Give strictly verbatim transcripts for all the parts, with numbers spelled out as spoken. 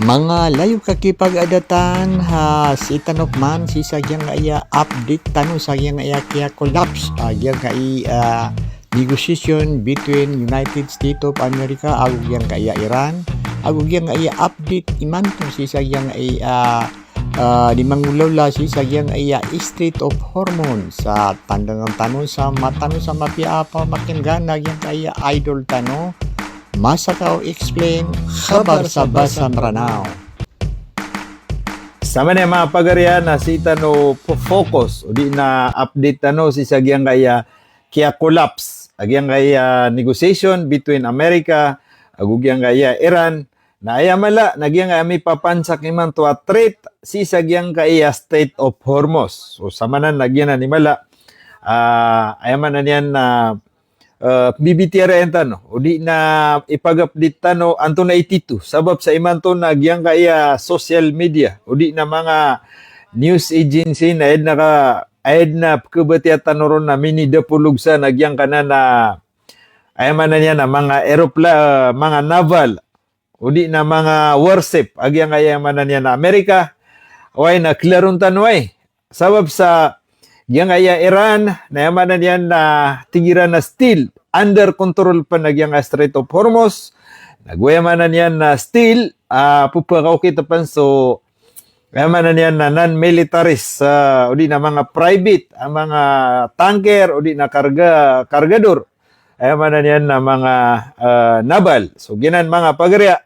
Manga layo kakipagadatan, ha, sii tano pman sii sa giyangkaya update tano sa giyangkaya kiya-collapse a giyangkaya, ah, negotiation between United States of America ago giyangkaya Iran, ago giyangkaya update imanto sii sa giyangkaya, ah, ah, di manggolawla sii sa giyangkaya Strait of Hormuz. Sa tandangan tano sa mata tano sa mapiya a pamakin'gan a giyangkaya idol tano, Masakaw Explain, Khabar sa Basa Mranaw. Samanaya manga pagariya na sii tano po-, focus, odi na update tano sii sa giyangkaya kiya-collapse a giyangkaya negotiation between America ago giyangkaya Iran, na aya mala na giyangkaya mipapansak imanto a threat sii sa giyangkaya Strait of Hormuz. So, samanan na giyanan i mala, ah, aya maana niyan na, ah, bibitiyarai tano, odi na ipag-update tano antonaa i titho. Sabap sa imanto na giyangkaya social media, odi na manga news agency na aya dn a ka-, aya dn a pkhabatiya tano ron na minidapolog sa na giyangkanan a, aya maana niyan na manga aeropla-, manga naval, odi na manga warship a giyangkaya maana niyan na Amerika. Oway, na klaron tano, oway. Sabap sa giyangkaya Iran, na aya maana niyan na tig iran na still under control pn a giyangkaya Strait of Hormuz. Na go aya maana niyan na still, ah, pphakaokit pn so, aya maana niyan na non-militaries, ah, odi na manga private, ah, manga tanker, odi na karga, kargador. Aya maana niyan na manga, ah, naval. So, giyanan manga pagariya.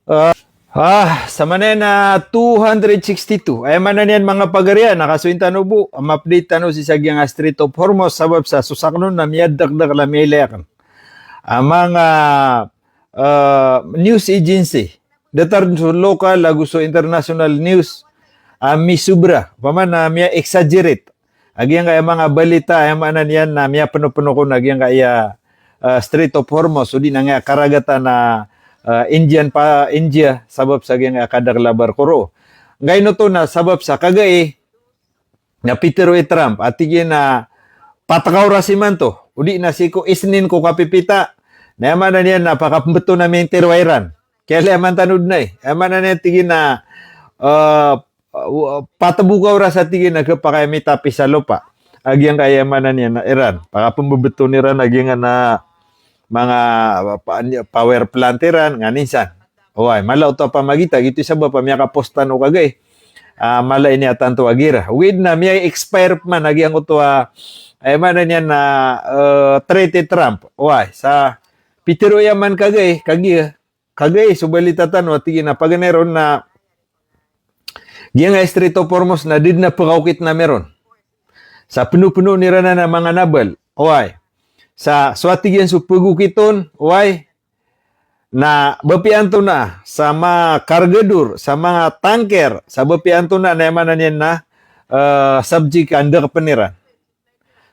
Ah, ah, samanan na two hundred sixty-two. Aya maana niyan manga pagariya, na kasoy tano bo, ma-update tano sii sa giyangkaya Strait of Hormuz, sabap sa so sakn on na miyadakdakl a miyailay akn a manga, ah, news agency. Datar so local ago so international news, ah, misobra, opama na miya-exaggerate a giyangkaya manga balita, aya maana niyan na miyapnopno kon a giyangkaya, ah, Strait of Hormuz, odi na giyangkaya karagatan a, ah, Indian pa, India, sabap sa giyangkaya kadakl a barko roo. Angkaino oto na sabap sa kagai na pitharo i Trump a tig iyan a pat ka oras imanto, odi na sii ko Isnin ko kapipita, na aya maana niyan na pakapmbtoon ami a intiro a Iran. Kiyalayaman tano dn ai. Aya maana niyan tig iyan a, ah, ah, pat bo ka oras a tig iyan a khapakay a mitapis sa lopa a giyangkaya maana niyan na Iran. Pakapmbbtoon iran a giyangkanan a manga, ah, pa-, power plant iran, nganin san. Oway, mala oto a pamagita, giyoto i sabap a miyakapost tano kagai. Ah, mala ini a tanto a gira. Ogaid na miya-expire pman a giyangkoto a, aya maana niyan na, eh, threat i Trump. Oway, sa pitharo iyan man kagai, kagiya, kagai so balita tano a tig iyan a paganay ron na giyangkaya Strait of Hormuz na da dn a pkaokitn ami ron. Sa pnopnoon iran anan a manga naval. Oway. Sa so a tig iyan so pagokit on, oway, na bapiyaan to na sa manga kargador, sa manga tanker, sa bapiyaan to na, na aya maana niyan na, eh, subject a ndakpn iran.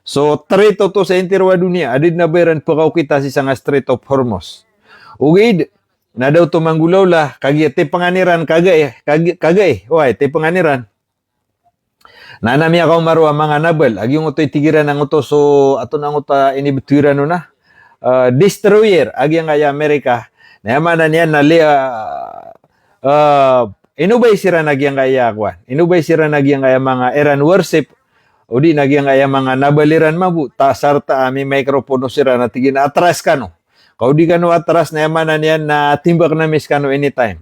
So, threat oto sa intiro a doniya a da dn a ba iran pkaokita sii sangkaya Strait of Hormuz. Ogaid na da oto manggolawla, kagiya tipengan iran kagai, kagai, kagai, oway, tipengan iran. Na, na miyakaoma roo a manga naval a giyangkoto i tig iran angkoto so, antonaa angkoto a inibto iran on na, eh, destroyer a giyangkaya Amerika. Na aya maana niyan na li-, eh, eh, inobay siran a giyangkaya kowan. Inobay siran a giyangkaya manga Iran warship, odi na giyangkaya manga naval iran mambo, ta sarta a mi-microphone siran a tig iyan a atras kano. Ka o di kano atras na aya maana niyan na timbakn ami skano anytime.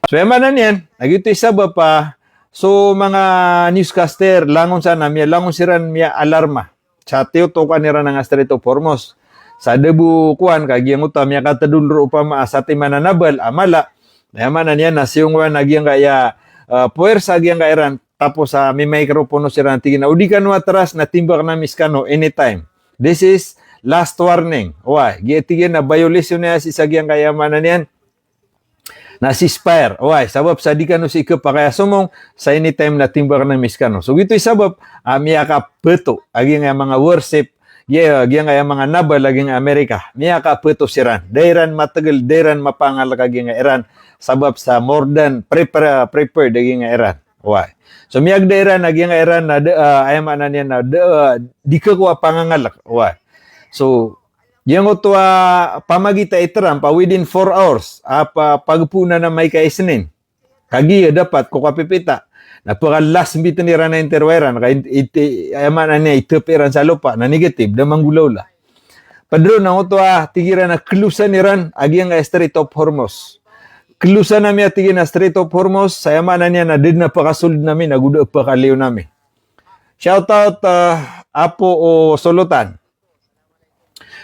So aya maana niyan, na giyoto i sabap a so manga newscaster, langon san a miya-, langon siran miya-alarma sa tiyotokan iran angkaya Strait of Hormuz. Sa da bo kowan ka giyangkoto a miyakatadol roo opama a satiman a naval a mala, na aya maana niyan na siyongowan a giyangkaya, eh, puwersa a giyangkaya Iran, tapos a mi-microphone siran a tig iyan a o di kano atras na timbakn ami skano anytime. This is last warning. Oway, giya tig iyan a violation iyan sii sa giyangkaya maana niyan na ceasefire. Oway, sabap sa di kano sii khapakay a somong, sa anytime na timbakn ami skano. So giyoto i sabap a miyakapeto a giyangkaya manga warship, giya, giyangkaya manga naval a giyangkaya Amerika. Miyakapeto siran. Da iran matgl, da iran mapangalk a giyangkaya Iran. Sabap sa more than prepare-, prepared a giyangkaya Iran. Oway. So miyagda iran a giyangkaya Iran na da, ah, aya maana niyan na da, ah, di khakowa pangangalk. Oway. So Giyangkoto a pamagita i Trump a within four hours a pa-, pagpoon anan a maika Isnin. Kagiya dapat ko kapipita. Na paka-last minute iran a interview iran, ka in-, iti, aya maana niyan, itep iran sa lopa, na negative, da manggolawla. Ped roo na angkoto a tig iran a klosan iran a giyangkaya Strait of Hormuz. Klosan ami a tig iyan a Strait of Hormuz, sa aya maana niyan na da den a pakasold ami, na go da pakaliyon ami. Shout out, ah, Apo o Solotan.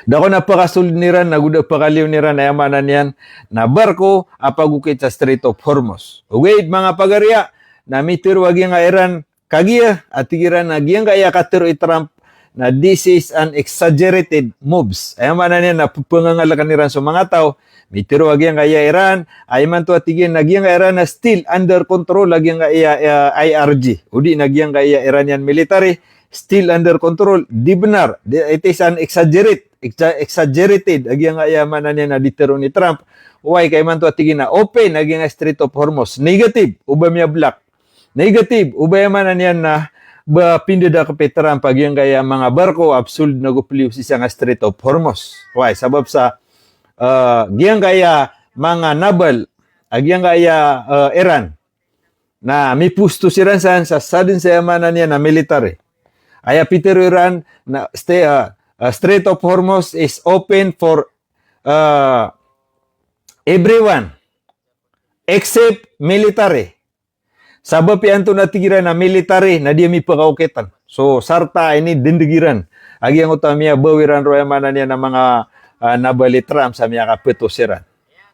Da kon a pakasold iran, na go da pakaliyon iran, aya maana niyan na barko a pagokit sa Strait of Hormuz. Ogaid manga pagariya, na mitharo a giyangkaya Iran kagiya, a tig iran a giyangkaya katharo i Trump na this is an exaggerated moves. Aya maana niyan na pepengangaleken iran so manga taw. Mitharo a giyangkaya Iran, a imanto a tig iyan a giyangkaya Iran na still under control a giyangkaya, eh, I R G. Odi na giyangkaya Iranian military, still under control. Di benar. Di, it is an exaggerate, exa-, exaggerated a giyangkaya maana niyan na ditharo i Trump. Why ka imanto a tig iyan a open a giyangkaya Strait of Hormuz? Negative, oba miyablock. Negative, oba aya maana niyan na ba pindadakep i Trump a giyangkaya manga barko a psold na go peliyo sii sangkaya Strait of Hormuz. Why? Sabap sa, ah, giyangkaya manga naval a giyangkaya, ah, Iran na miposto siran san sa, sa den sa aya maana niyan na military. Aya pitharo iran na sta-, ah, ah, Strait of Hormuz is open for, ah, everyone except military. Sabap iyan antonaa tig iran a military na di ami pakaokitan. So, sarta ini dendeg iran a giyangkoto a miyabaw iran roo aya maana niyan a manga, ah, naval i Trump sa miyakapeto siran.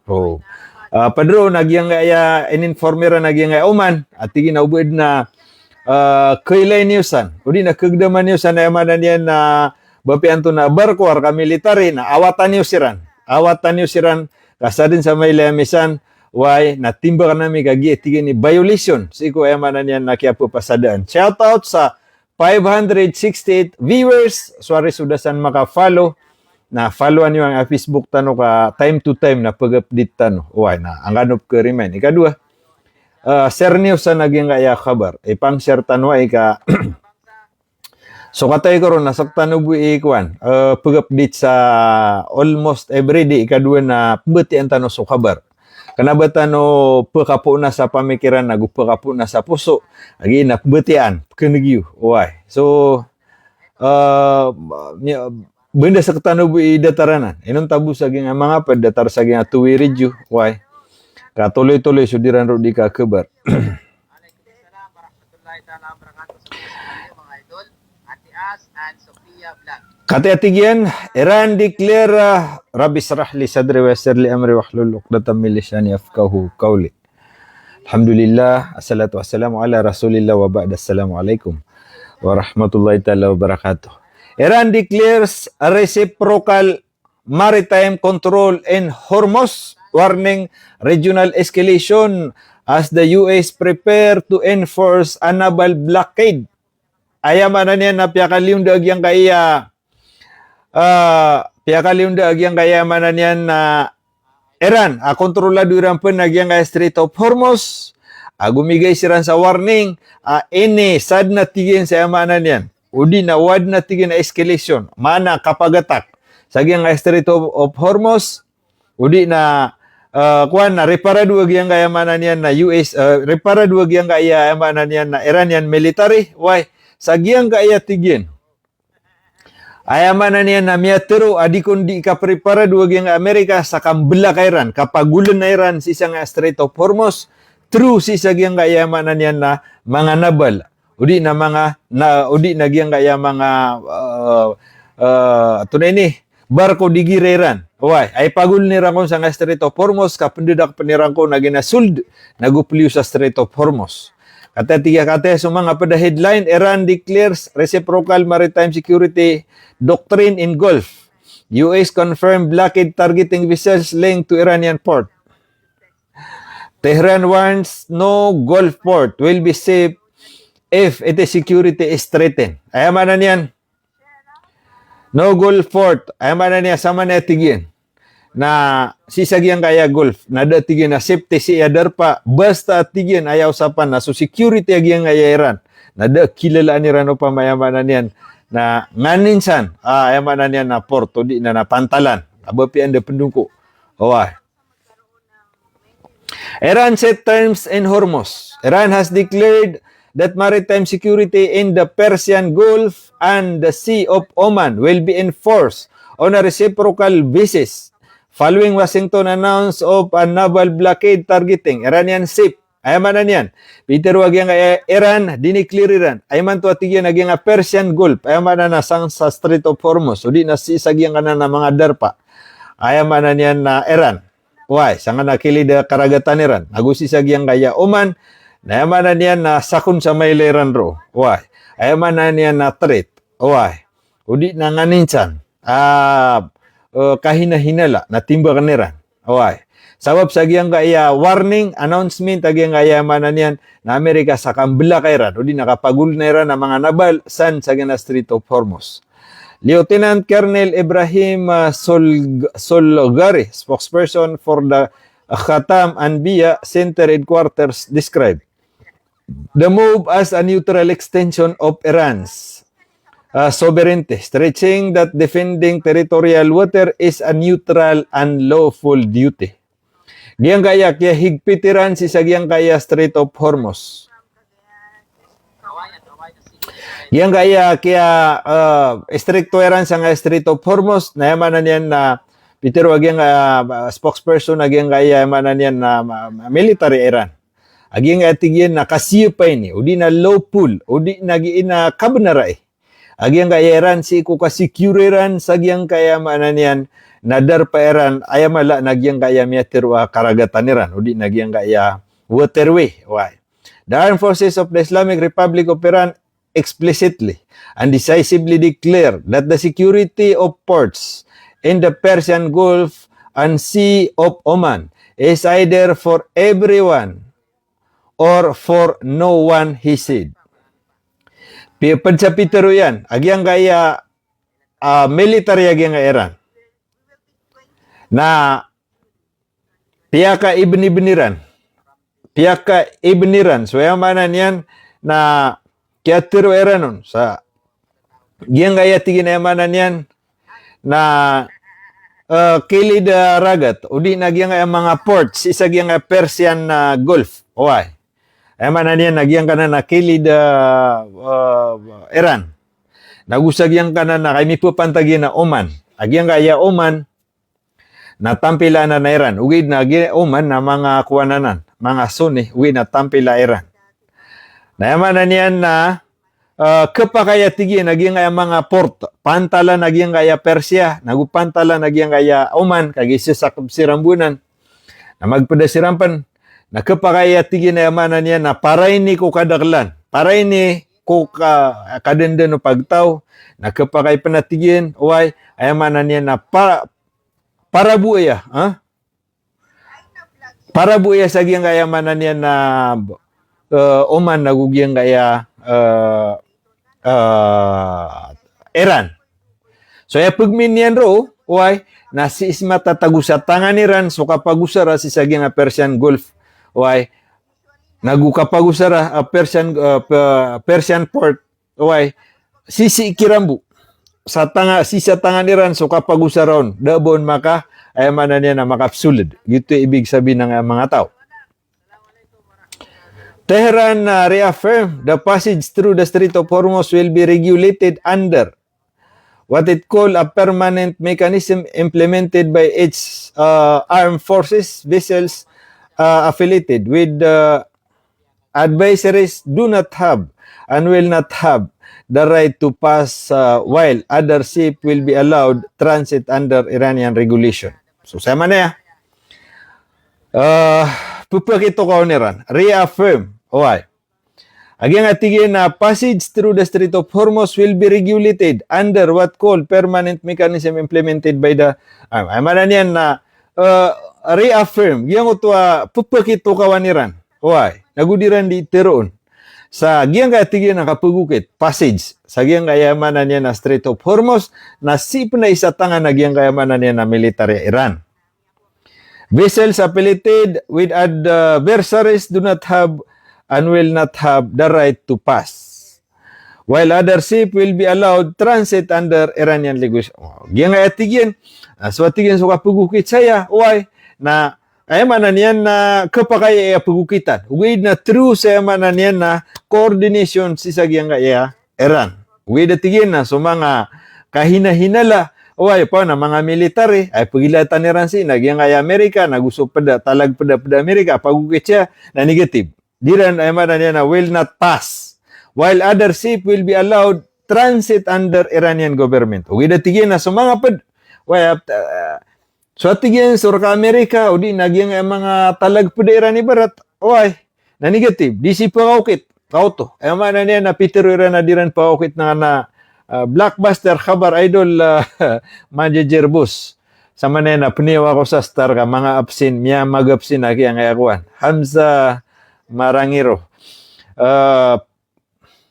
Oh. Ah, ped roo na giyangkaya in-inform iran a giyangkaya Oman, a tig iyan a oba den a, ah, kailay niyo san, odi na kagdaman iyo san aya maana niyan na ba piyanto na barko a rka military na awatan iyo siran. Awatan iyo siran, ka sa den sa mailay ami san, why, na timbakan ami ka giya tig iyan i violation sii ko aya maana niyan na kiyapepasadaan. Shout out sa five hundred sixty-eight viewers, sorry so da san maka-follow. Na followan iyo angkaya Facebook tano ka time to time na pag-update tano. Oway, na angkano peka-remind. Ikadowa, eh, share niyo san a giyangkaya khabar. Ipang-share tano aya ka so kataya ko ron na sektano bo i kowan, eh, pag-update sa almost every day. Ikadowa na pembetiyaan tano so khabar. Kena ba tano pekapoona sa pamikiran ago pekapoona sa poso. Lagid na pembetiyaan, pekeneg iyo. Oway. So, eh, mi-, benda sektano bo i datar anan. Inonta bo sa giyangkaya manga ped datar sa giyangkaya two-way radio. Oway. Ka toloy-toloy so diran roo di kakhabar. Kataya tig iyan, Iran declare, ah, Rabbi shrah li sadri wa yassir li amri wahlul uqdatam min lisani yafqahu qawli. Alhamdulillah, assalatu wassalamu ala rasulillah wa ba'd. Assalamu alaikum warahmatullahi taala wabarakatuh. Iran declares reciprocal maritime control in Hormuz, warning regional escalation as the U S prepare to enforce a naval blockade. Aya maana niyan na piyakaliyo anda a giyangkaya, ah, piyakaliyo anda a giyangkaya maana niyan na Iran, a kontrolado iran pen a giyangkaya Strait of Hormuz, ago migay siran sa warning, a ini, sa den a tig iyan sa aya maana niyan. Odi na o aden a tig iyan a escalation, maana kapag-attack sa giyangkaya Strait of, of Hormuz, odi na, eh, kowan na reparado a giyangkaya maana niyan na U S, eh, reparado a giyangkaya maana niyan na Iranian military, why? Sa giyangkaya tig iyan. Aya maana niyan na miyatharo a di kon di kapreparado a giyangkaya Amerika sa kambelaka iran, kapagolen iran sii sangkaya Strait of Hormuz, through sii sa giyangkaya maana niyan na manga naval. Odi na manga, na, odi na giyangkaya manga, eh, eh, antonaa ini, barko di gira iran. Oway, aya pagolen iran kon sangkaya Strait of Hormuz, ka pendedakpen iran kon a giyangkaya sold, na go peliyo sa Strait of Hormuz. Kataya tig iyan, kataya so manga ped a headline, Iran declares reciprocal maritime security doctrine in Gulf. U S confirm blockade targeting vessels linked to Iranian port. Tehran warns no Gulf port will be safe if its security is threatened. Aya maana niyan, no Gulf port, aya maana niyan, samanaya tig iyan na sii sa giyangkaya Gulf, na da tig iyan a safety sii a darpa, basta tig iyan aya osapan na so security a giyangkaya Iran, na da kilalaan iran opama aya maana niyan na nganin san, ah, aya maana niyan na port, odi na, na pantalan. Aba piya anda pendongko. Oway. Iran set terms in Hormuz. Iran has declared that maritime security in the Persian Gulf and the Sea of Oman will be enforced on a reciprocal basis following Washington announce of a naval blockade targeting Iranian ship. Aya maana niyan, pitharo a giyangkaya Iran, diniklir iran. Aya imanto a tig iyan a giyangkaya Persian Gulf, aya maana na sangsa Strait of Hormuz, odi na sii sa giyangkanan a manga darpa. Aya maana niyan na Iran. Oway, sangkanan a kilid a karagatan iran. Ago sii sa giyangkaya Oman, na aya maana niyan na sakon sa mailay iran roo. Oway, aya maana niyan na threat. Oway, odi na nganin san. Ah, eh, kahinahinala, na timbakan iran. Oway. Sabap sa giyangkaya warning, announcement, a giyangkaya maana niyan, na Amerika sa kambelaka iran, odi na kapagolna iran a manga naval, san sa giyangkaya Strait of Hormuz. Lieutenant Colonel Ibrahim, uh, Sol-, Solgari, spokesperson for the Khatam Anbiya Center Headquarters, described the move as a neutral extension of Iran's, uh, sovereignty, stressing that defending territorial water is a neutral and lawful duty. Giyangkaya kiyahigpit iran sii sa giyangkaya Strait of Hormuz. Giyangkaya kiya, eh, istrikto iran sangkaya Strait of Hormuz, na aya maana niyan na pitharo a giyangkaya, eh, spokesperson a giyangkaya, aya maana niyan na, ma-, ma-, military iran. A giyangkaya tig iyan na kasiyapa ini, odi na lawful, odi na giya ini a kabenar ai. A giyangkaya iran sii ko ka-secure iran sa giyangkaya maana niyan na darpa iran, aya mala na giyangkaya miyatharo a karagatan iran, odi na giyangkaya waterway. Oway. The Armed Forces of the Islamic Republic of Iran explicitly and decisively declared that the security of ports in the Persian Gulf and Sea of Oman is either for everyone or for no one, he said. Pi-, ped sa pitharo iyan a giyangkaya, ah, military a giyangkaya Iran na piyaka-even-even iran. Piyaka-even iran. So, aya maana niyan na kiyatharo iran on sa giyangkaya tig iyan, aya maana niyan na, eh, kilid a ragat, odi na giyangkaya manga port sii sa giyangkaya Persian, ah, Gulf. Oway. Aya maana niyan na giyangkanan a kilid a, eh, Iran. Na go sa giyangkanan a kay mipepantag iyan a Oman. A giyangkaya Oman, na tampila anan a Iran. Ogaid na giya Oman na manga kowan anan, manga Sunni, ogaid na tampila Iran. Na aya maana niyan na, ah, kepakay a tig iyan a giyangkaya manga port, pantalan a giyangkaya Persia, na go pantalan a giyangkaya Oman, kagiya sesakep siran bo anan. Na magpeda siran pen, na kepakay a tig iyan a aya maana niyan na para ini ko kadakelan, para ini ko ka-, kadandan o pagtaw, na kepakay pen a tig iyan, oway, aya maana niyan na pa-, parabo aya, ha? Parabo aya sa giyangkaya maana niyan na, eh, Oman na go giyangkaya, eh, eh, Iran. So, aya pegmin iyan roo, oway, na sii sa matatago sa tangan iran so kapagosara sii sa giyangkaya Persian Gulf, oway, na go kapagosara, eh, Persian, eh, pe-, Persian port, oway, sisii kiran bo sa tanga-, sii sa tangan iran so kapagosara on, da a ba on maka, aya maana niyan na makapsoled. Giyoto i ibig sabihin ng, eh, manga taw. Tehran, uh, reaffirmed the passage through the Strait of Hormuz will be regulated under what it called a permanent mechanism implemented by its, uh, armed forces vessels, uh, affiliated with the advisories do not have and will not have the right to pass, uh, while other ship will be allowed transit under Iranian regulation. So, saya mana ya? Uh, pepakito ka on iran. Reaffirm. Oway. Again, a tig iyan na passage through the Strait of Hormuz will be regulated under what called permanent mechanism implemented by the, ah, aya maana niyan na, uh, reaffirm. Giyangkoto a pepakito ka on iran. Oway, na go di iran di teroon sa giyangkaya tig iyan a kapagokit, passage, sa giyangkaya maana niyan na Strait of Hormuz, na sii pen a isa tangan a giyangkaya maana niyan na military Iran. Vessels affiliated with adversaries do not have and will not have the right to pass. while other ship will be allowed transit under Iranian regulation. Giyangkaya tig iyan, ah, so tig iyan so kapagokit saya, oway, na aya maana niyan na khapakay a pagokitan. Ogaid na through sa aya maana niyan na coordination sii sa giyangkaya Iran. Ogaid a tig iyan na so manga kahinahinala, oway, opama na manga military, aya pagilatan iran sii na giyangkaya Amerika, na go so pd a, talag pd a, pd a Amerika, pagokit saya, na negative. Di ran, aya maana niyan na will not pass, while other ship will be allowed transit under Iranian government. Ogaid a tig iyan na so manga pd, oway, ap-, ah, so a tig iyan so rka Amerika, odi na giyangkaya manga talag pd a iran ibarat, oway, na negative, di sii pakaokit. Kaoto. Aya maana niyan na pitharo iran a di ran pakaokit na, na, ah, blockbuster khabar, idol, ah, Manjejer Bus. Sa maana niyan na pniyawa ko sa star ka, manga absin, miyamagabsin a giyangkaya kowan. Hamza Marangiro. Ah,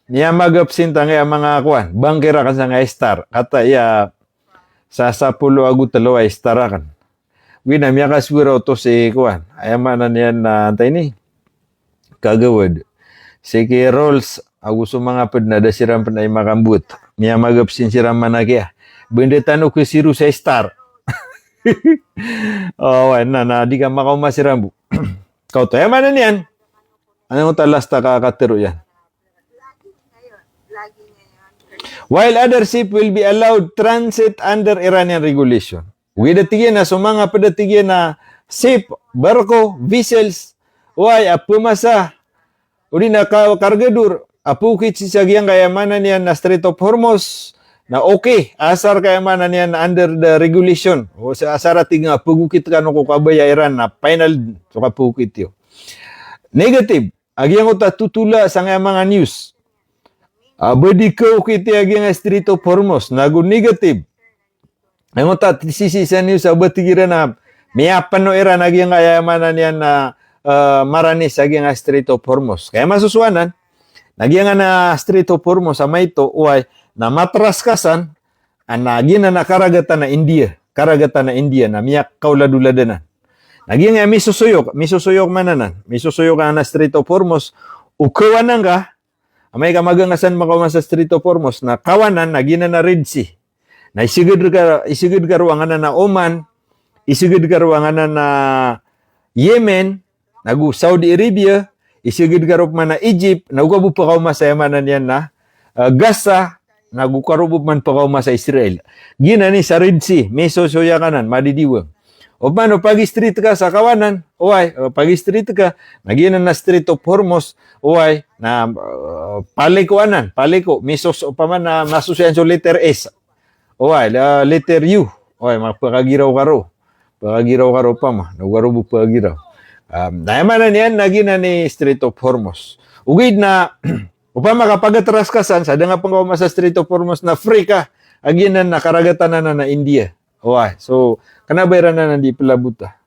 miyamagabsin tangkaya manga kowan. Bangkir akn sangkaya star. Kata iya sa sapolo ago tlo a star akn. Wi na miyakasowa oto si kowan. Aya maana niyan na antaa ini? Kagawad. Sii ki Rolls ago so manga pd na da siran pn aya makambowat. Miyamagabsin siran man a kiya. Bnda tano ko si Rosa Star. Oway, na, na di ka makaoma siran bo. Kaoto, aya maana niyan. Aya maana oto a last a ka-, katharo iyan. While other ship will be allowed transit under Iranian regulation. Ogaid a tig iyan na so manga pd a tig iyan na ship, barko, vessels, oway, a pmasa, odi na ka-, kargador a pokit sii sa giyangkaya maana niyan na Strait of Hormuz, na okay, asar ka aya maana niyan na under the regulation. O sa, asar a tig iyan a pagokit kano ko kabaya iran na final so kapagokit iyo. Negative. A giyangkoto a totola sangkaya manga news a ba di kaokit a giyangkaya Strait of Hormuz, na go negative. Giyangkoto a sisii sa news a ba tig iran a miyapno iran a giyangkaya maana niyan na, eh, maranis a giyangkaya Strait of Hormuz. Kaya masosowa anan, na giyangkaya Strait of Hormuz a maito, oway, na matraskasan, a na giyanan a karagatan a India, karagatan a India, na miyakaoladolad anan. Na giyangkaya misosoyok, misosoyok man anan, misosoyok anan a Strait of Hormuz, o kawanan ka, amay ka magangasan makaoma sa Strait of Hormuz, na kawanan, na giyanan a Red Sea. Na isgd ka, isgd ka roo a nganan a Oman, isgd ka roo a nganan a Yemen, na go Saudi Arabia, isgd ka roo pman a Egypt, na go ka bo pkaoma sa aya maana niyan na, eh, Gaza, na go ka roo bo pman pkaoma sa Israel. Giyanan i sa Red Sea, misosoyak anan, madidiwang. Opama o pag-straight ka sa kawanan, oway, o pag-straight ka, na giyanan a Strait of Hormuz, oway, na, eh, paliko anan, paliko, misos-, opama na masosoy iyan so letter S. Oway, la-, letter U. Oway, mapakagiraw ka roo. Pakagiraw ka roo opama. Na go ka roo bo pakagiraw. Um, na aya maana niyan na giyanan i Strait of Hormuz. Ogaid na, opama ka pagatraskasan, sa da nga pkaoma sa Strait of Hormuz na free ka, a giyanan na karagatan anan a India. Oway, so, kna ba iran anan di plabota.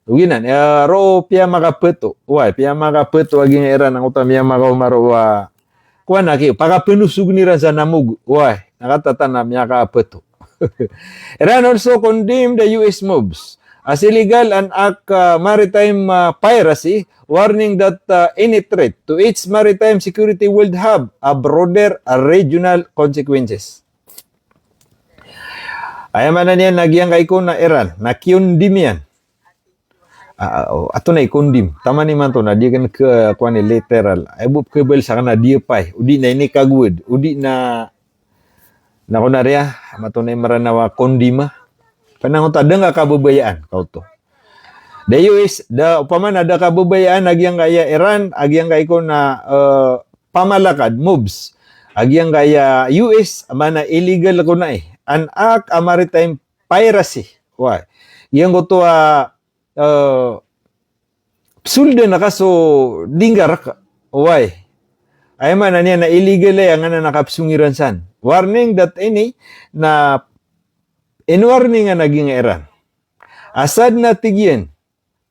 Ogaid nan, eh, roo piyamakapto. Oway, piyamakapto a giyangkaya iran angkoto a miyamakaoma roo a kowan aki, pakapnosogn iran sa namog. Oway, na katawan a miyakapto. Iran also condemned the U S moves as illegal and act, uh, maritime, uh, piracy, warning that, uh, any threat to its maritime security would have a broader, uh, regional consequences. Aya maana niyan na giyangkai kon a Iran, na kiyondem iyan. Ah, ah, oh, antonaa i condemn? Taman imanto na di akn khakowa i literal. Aya bo pkhabaal sa kna di pay. O di na inikagowad. O di na, na kon a riya, mato na i Mranaw a condemn a. Pn angkoto a da nga kababayaan, kaoto. Da U S, da, opama na da kababayaan a giyangkaya Iran, a giyangkai kon a, eh, pamalakad, moves. A giyangkaya U S, maana illegal kon ai. An act a maritime piracy. Oway. Giyangkoto a, eh, psoldan ka so dingga rka. Oway. Aya maana niyan na illegal aya nganan a kapsong iran san. Warning that ini na inwarningan a giyangkai Iran. A sadn a tig iyan,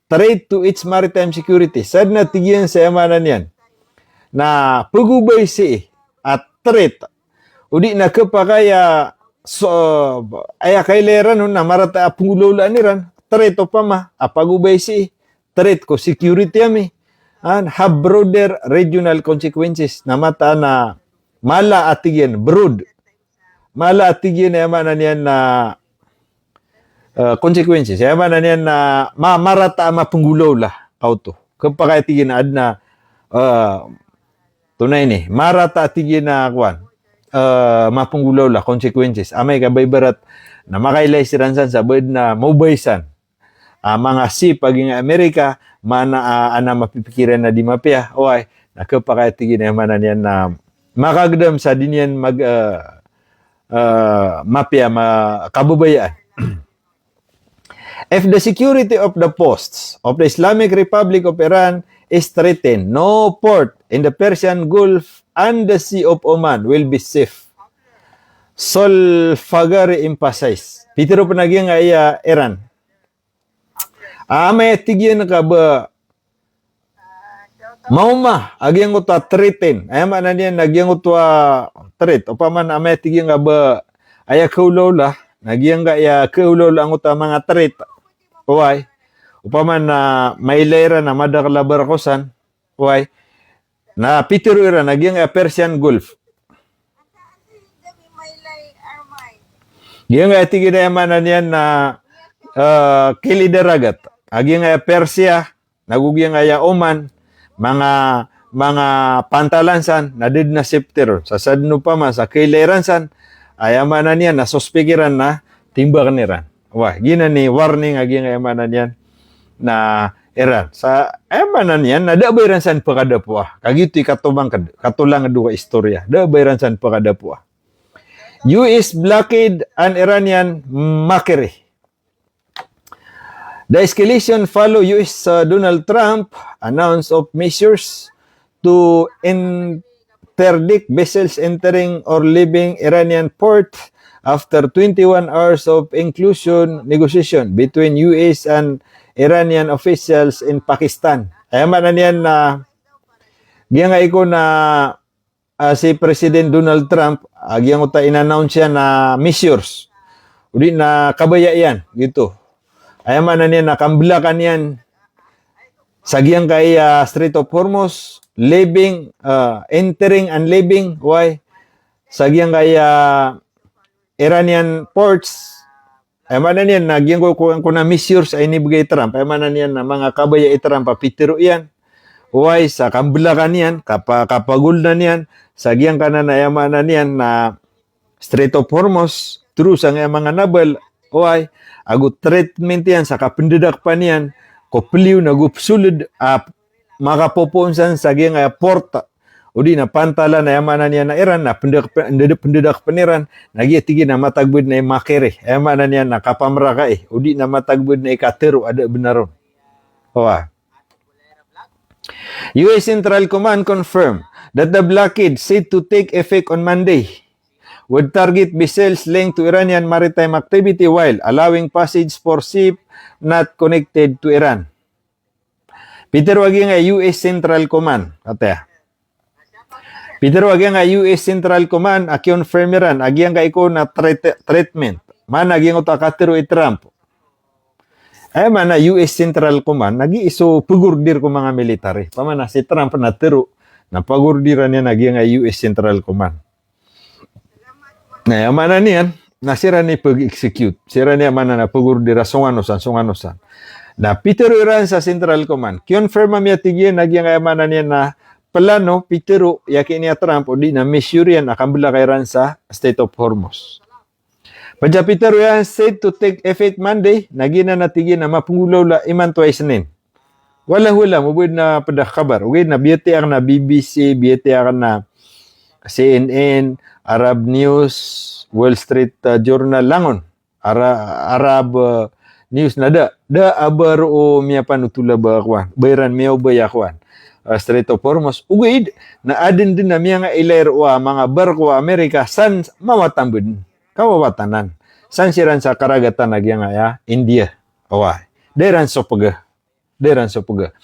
threat to its maritime security. Sadn a tig iyan sa aya maana niyan na pagobay sii a threat. O di na khapakay a so, aya kailay ran on na marata a pnggolawlaan iran. Threat opama a pagobay sii. Threat ko security ami. An, have broader regional consequences. Na mataan a mala a tig iyan, broad. Mala a tig iyan, aya maana niyan na, eh, consequences. Aya maana niyan na ma-, marata a mapnggolawla ka oto. Khapakay a tig iyan a adn a, eh, tonaa ini, marata a tig iyan a kowan, eh, mapnggolawla, consequences. Amay ka ba ibarat na makailay siran san sa ba adn a maobay san a manga ship a giyangkai a Amerika, maana a, ah, adn a mapipikiran a di mapiya, oway, na khapakay a tig iyan a aya maana niyan na makagdam sa di niyan mag-, eh, eh, mapiya ma-, kababayaan. If the security of the posts of the Islamic Republic of Iran is threatened, no port in the Persian Gulf and the Sea of Oman will be safe. Solfagari emphasized. Pitharo pn a giyangkai a Iran, amay a tig iyan ka ba maoma a giyangkoto a threaten. Aya maana niyan na giyangkoto a threat. Opama na amay a tig iyan ka ba aya kaolawla, na giyangkaya kaolawla angkoto a manga threat. Oway. Opama na mailay iran a madakl a barko san. Oway. Na pitharo iran a giyangkaya Persian Gulf. Giyangkaya tig iyan a aya maana niyan na, eh, kilid a ragat. A giyangkaya Persia, nago giyangkaya Oman, manga, manga pantalan san, na da dn a safety ron. Sa sadn opama sa kailay iran san, aya maana niyan na suspek iran na timbakn iran. Oway, giyanan i warning a giyangkaya aya maana niyan na Iran. Sa aya maana niyan na da a ba iran san pkadapoa. Ka giyoto i katolangd, katolangd o ka istorya. Da a ba iran san pkadapoa. U S blockade an Iranian mockery. The escalation follow U S, uh, Donald Trump announce of measures to interdict vessels entering or leaving Iranian port after twenty-one hours of inclusion negotiation between U S and Iranian officials in Pakistan. Aya maana niyan na giyangkai ko na, ah, si President Donald Trump, ah, giyangkoto a in-announce iyan na measures, odi na kabaya iyan, giyoto. Aya maana niyan na kamblakan iyan sa giyangkai a Strait of Hormuz, leaving, ah, entering and leaving, oway, sa giyangkai a Iranian ports, aya maana niyan na giyangkoto a measures a inibgay i Trump, aya maana niyan na manga kabaya i Trump a pitharo iyan. Oway, sa kamblakan iyan, kapa-, kapagoldan iyan, sa giyangkanan a aya maana niyan na Strait of Hormuz, through sangkaya manga naval, oway, ago treatment iyan sa kapndadakpan iyan ko pliyo nago psold a makapopoon san sa giyangkaya port, odi na pantalan a aya maana niyan na Iran, na pndadak-, pndadak-, pndadakpn iran, na giya tig iyan a matag bo dn a i mockery, aya maana niyan na kapamrakai, odi na matag bo dn a i katharo a da a bnar on. Oway. U S Central Command confirm that the blockade set to take effect on Monday would target vessels linked to Iranian maritime activity while allowing passage for ship not connected to Iran. Pitharo a giyangkai a U S Central Command, kataya. Pitharo a giyangkai a U S Central Command a ki-confirm iran a giyangkai ko na treat-, treatment. Maana giyangkoto a katharo i Trump. Aya maana a U S Central Command, na giya so pag-order ko manga military. Opama na si Trump na tharo, na pag-orderan iyan a giyangkai a U S Central Command. Na aya maana niyan na siran i pag-execute. Siran i aya maana na pag-order a song ano san, song ano san. Na pitharo iran sa Central Command. Ki-confirm ami a tig iyan a giyangkai a aya maana niyan na plano, pitharo, aya kini a Trump, odi na measure iyan a kamblaka iran sa Strait of Hormuz. Pd sa pitharo iyan set to take effect Monday, na giyanan a tig iyan a mapnggolawla imanto a Isnin. Wallahu alam, o ba adn a pd a kabar. Ogaid na biyatiya akn a B B C, biyatiya akn a C N N, Arab News, Wall Street, uh, Journal, langon. Ara-, Arab, uh, News na da, da a ba roo miyapanothol a ba kowan, ba iran miyaobay a kowan, uh, Strait of Hormuz. Ogaid na adn dn a miyangailay roo a manga barko a Amerika san mawatan bo dn, kawawatanan. San siran sa karagatan a giyangkaya India. Oway. Da iran so pga. Da iran so pga.